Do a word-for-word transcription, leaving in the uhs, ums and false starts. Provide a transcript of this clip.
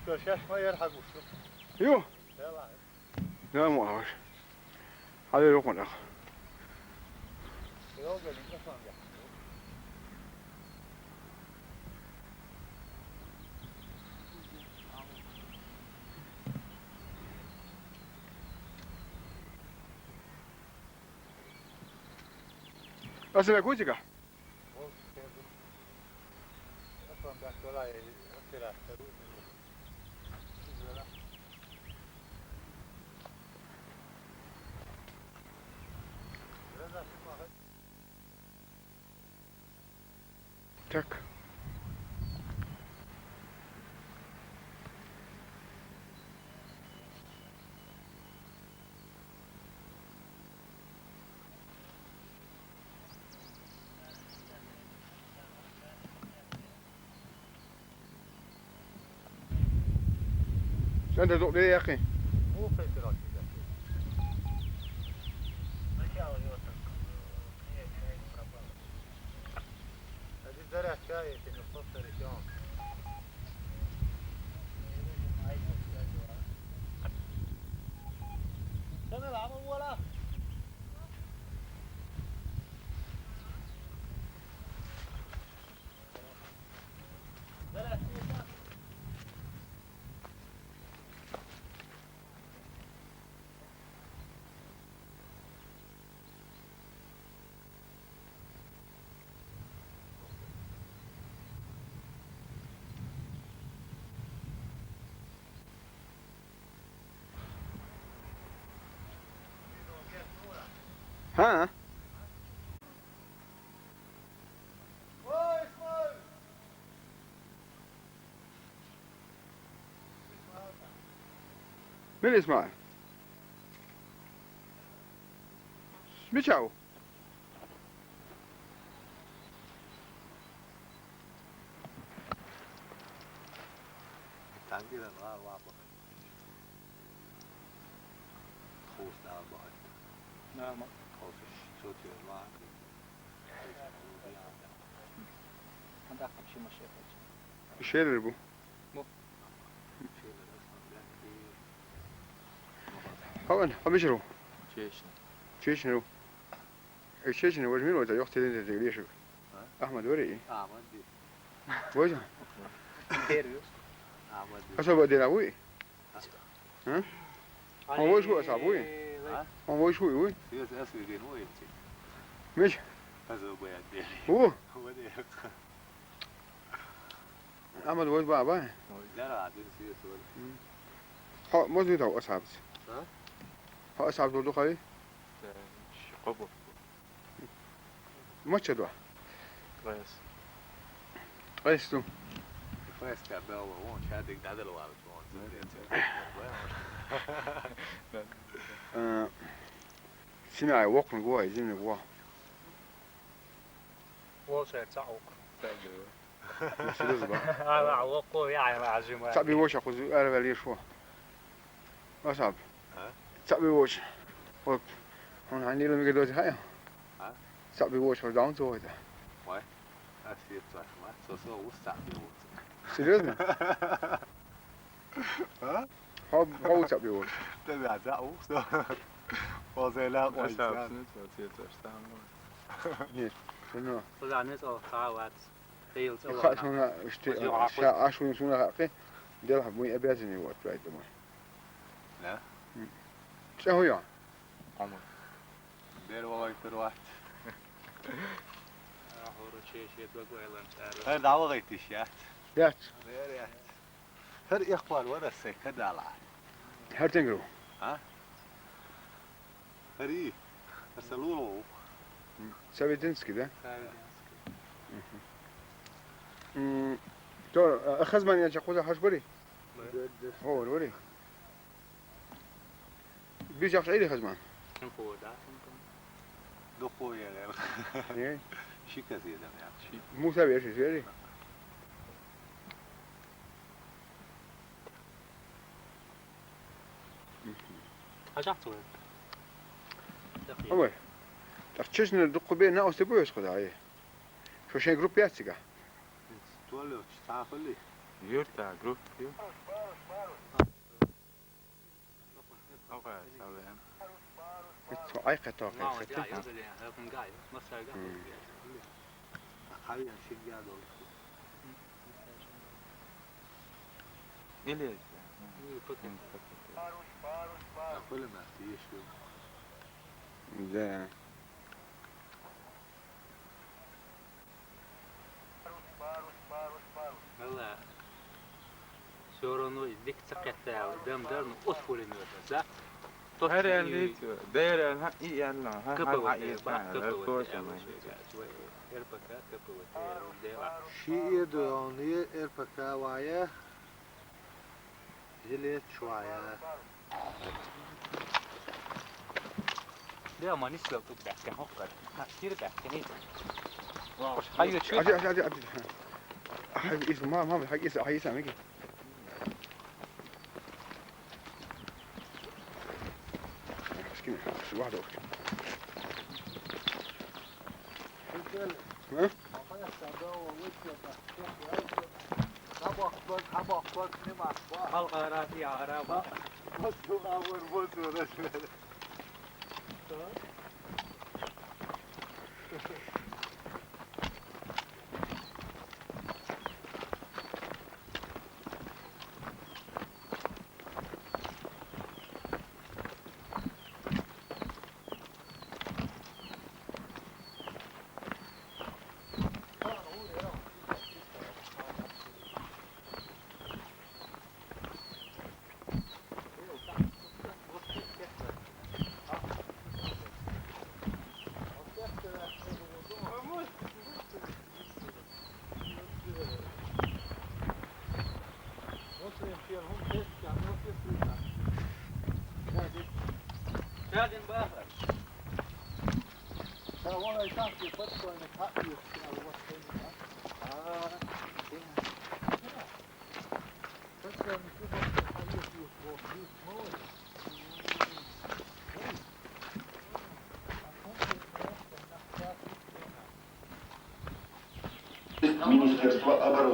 Шоаш ма яр хьагуш. Ю? Яла. Ма вац. Хьале рухун ах. Йогалин кафан яхь. Аса ма кутига? Так. Sen de doktor yakın. ها؟ من اسمه؟ مشاو. تعال كده نغير بعض. خوش تعال بقى. نعم. خوش شو تيجي معك. هذا شيء مش شيء. شيء ربو. مو. هو أنا، هو بيشرو. شيشن. شيشن هو. شيشن هو جميل ولا يختي لين تدري شو. ها؟ أحمد وري. آه، ما أدري. وجه. ديريوس. آه، ما أدري. أصلا بدي أقول. ها؟ هو شو أصابوي؟ ها؟ هو شو يقول؟ سياس أسوي دين هو يمشي. مش. هذا هو يدي. هو. هو دي. عمل وجه بابا. لا، لا، عادي، سيريس ولا. مم. ها، ما زيد هو أصحاب. ها؟ ها، أصحاب دول خاي؟ قبر. ما تشدوا. قيس. قيس تو. قيس كان بيعه وهون شادق ده، ده الوالد هون. آه، سيناء وقن جوا، يزين جوا. وصل تعوق. Sirozba. Ala woko ya ya ajima. Sabi wosh aku zu ara vali shwa. Asab. ها؟ Sabi wosh. Hop. Hon hani lo mi ke do haya. ها؟ Sabi wosh ho down to hota. Why? That's it, that's why. So, so, what's sabi wosh? Seriously? ها؟ How, how sabi wosh? Tabii, ya, o, so. O, zela, o, Asab, insan. Sünnet, sünnet, sünnet. Yes. No. Kulanes o kawat. Khasuna ishte. Ashun suna haqi. Del habui abazini wat right the way. لا. شو هو يعني؟ عمر. دير والله يتروات. غير دعوة غيتيش يات. يات. دير يات. هر إقبال ولا سكة دالع. هر تنقلو. ها؟ هر إيه؟ هسه لولو. سافيدينسكي ده؟ سافيدينسكي. مم. تو، آه، خزمان يا جاكوزا حاج بري؟ هو الوري. بيجاكش عيدي خزمان. كم قوة ده؟ دو قوة يا غير. إيه؟ شي كثير ده يا أخي. مو سابي إيش يصير؟ حاجة أحسن. أول. تخششنا الدقو بينا أو سبويس خداي. شو شيء جروب ياتسيكا. تولو تستعفلي. Yurtta, grupp, jo. Oké, så vi en. Its ko aika to ke se. Ili. Ze. Валлай, всё равно дик цакъетта дам дар, ну, ус пулемёт, да? Her yer, der yer, ha, iyi yerler, ha, ha, ha, iyi yerler, koysun. Р П К, К П В Т, Р П К, К П В Т, Р П К, вая, жилет швая. Де ма нисло тут бахте хоккар. Ха, кир бахте не. Хайо чу. Ади, ади, ади, ади. Хайо ис ма, ма, хайо ис, хайо ис амеги. Скин, су вадо. Ха? Халкъ арасы яра ба. Министерство обороны